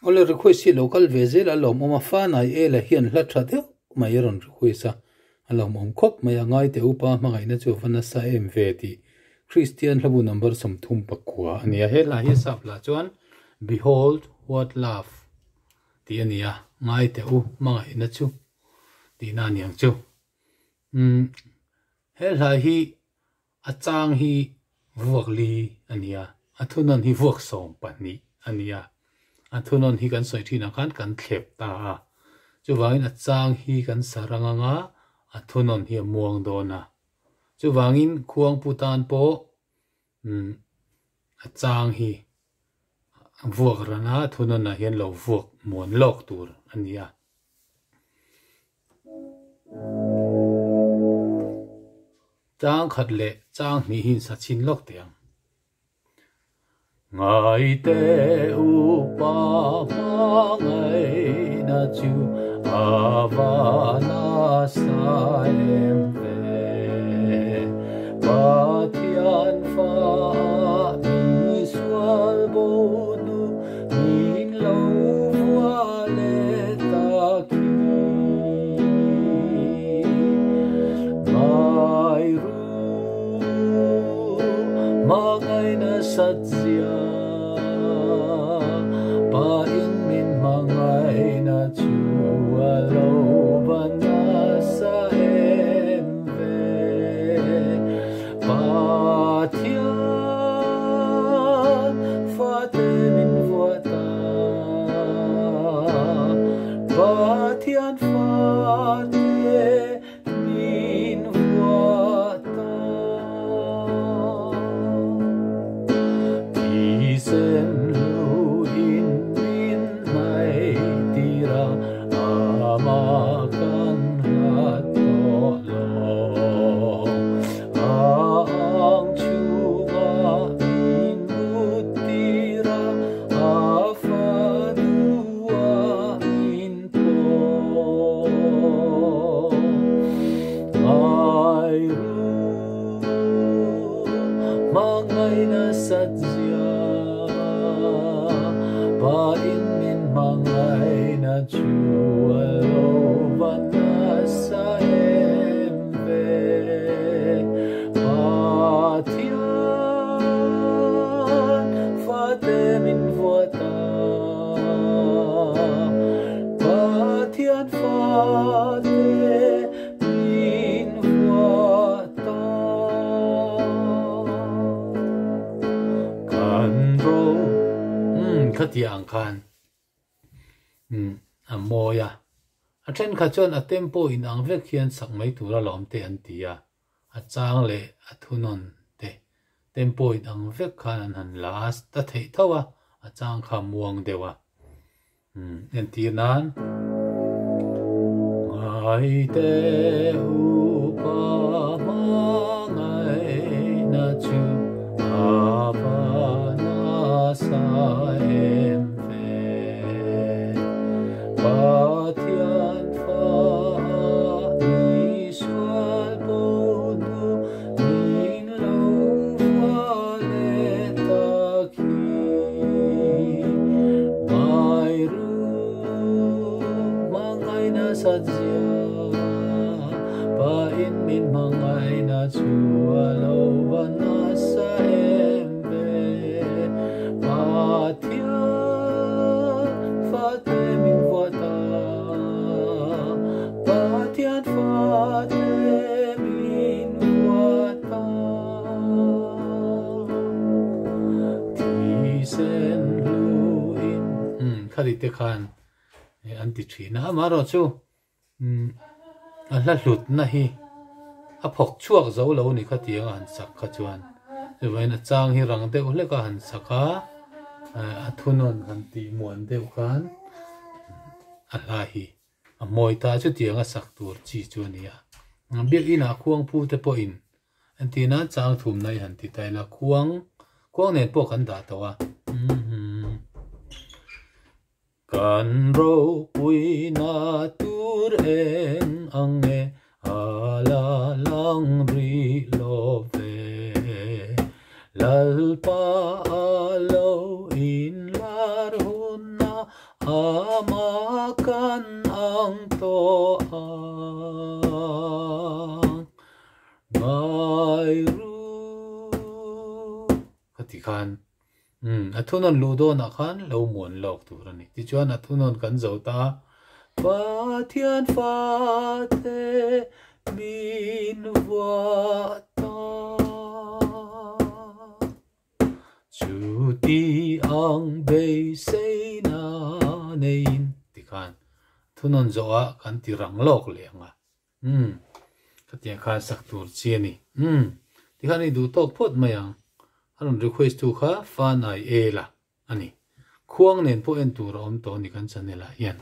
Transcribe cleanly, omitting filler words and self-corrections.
Awle request hi lo kal ve zel a lawmawm a, Fanai Ela hian hla tha deuh mai a rawn request a, a lawmawm khawp mai a, ngaite upa hmangaihna chu a va nasa em ve tih Kristian hlabu number 39 a ni a, he hla hi sap lah chuan Behold what love tih a ni a, ngaite u hmangaihna chu tihna a ni ang chu. Umm he hla hi A chang hi vuak li a ni a, a thunawn hi vuak 12 a ni a. A thunawn hi kan sawi thinah khan kan thlep ta a. Chuvangin a chang hi kan sa rang ang a, a thunawn hi a muang dawn a. Chuvangin khuangpu tan pawh a chang hi vuak ran a, thunawnah hian lo vuak muan lawk tur a ni a. Chang khat leh chang hnih hi insa chhin lawk teh ang. Ngaite upa hmangaihna chu a va nasa em ve. Pathian fa ah misual bo hnu Min lo vua leh ta khi. Ngai ru hmangaihna sat zia, Pa in min hmangaihna chu a lo va nasa em ve. Pathian fate min vuah ta, Pathian fate min vuah ta. Thisen hluin min hnaih tir a, Amah kan hlat tawh lo. A ang chhungah min mut tir a, a fa duhah min pawh. Ngai ru hmangaihna sat zia, Pa in min hmangaihna chu a lo va nasa em ve. Pathian fate min vuah ta, Pathian fate min vuah ta. Kan ro umm khatiang ang khan umm a mawi a, a thenkhat chuan a tempo in ang vek hian sak mai tur alawm te an ti a, a chang leh a thunawn te tempo in ang vek khan an han la a ta theih tho a, a chang kha muang deuh a. Entir nan, Ngaite upa hmangaihna chu a va nasa em ve. Pathian fa ah misual pawh hnu min lo vua leh tak hi. Ngai ru hmangaihna sat zia, Pa in min hmangaihna chu a lo va nasa em ve. Pathian fate min vuah ta, Pathian fate min vuah ta. Thisen hluin. Umm khali te khan an ti thin a, amaherawh chu umm a hla hlutna hi a phawk chhuak zo lo a ni kha tiang a han sak kha chuan chuvain a chang hi rang deuh hlek a han sak a, a thunawn han tih muan deuh khan a hla hi A mawi ta chutiang a sak tur chi chu a ni a. Biakinah khuangpu te pawhin entir nan chang thum na i han ti ta ila khuang khuang nen pawh kan dah tawh a. Kan ropuina tur eng ang e a la lang rih lo ve. Lalpa a lo inlar hun a. Amah kan ang tawh ang ngai ru. Ka ti khan umm a thunawn luh dawnah khan lo muan lawk tur a ni. Tichuan a thunawn kan zo ta Pathian fate min vuah ta. Chuti ang beiseina neiin tikhan thunawn zawhah kan ti rang lawk leh ang a. Umm, khatiang khan sak tur chi a ni. Umm, tikhan i duh tawk phawt mai ang. A rawn request tu kha Fanai Ela a ni. Khuang nen pawh en tur a awm tawh a ni kan channel ah hian.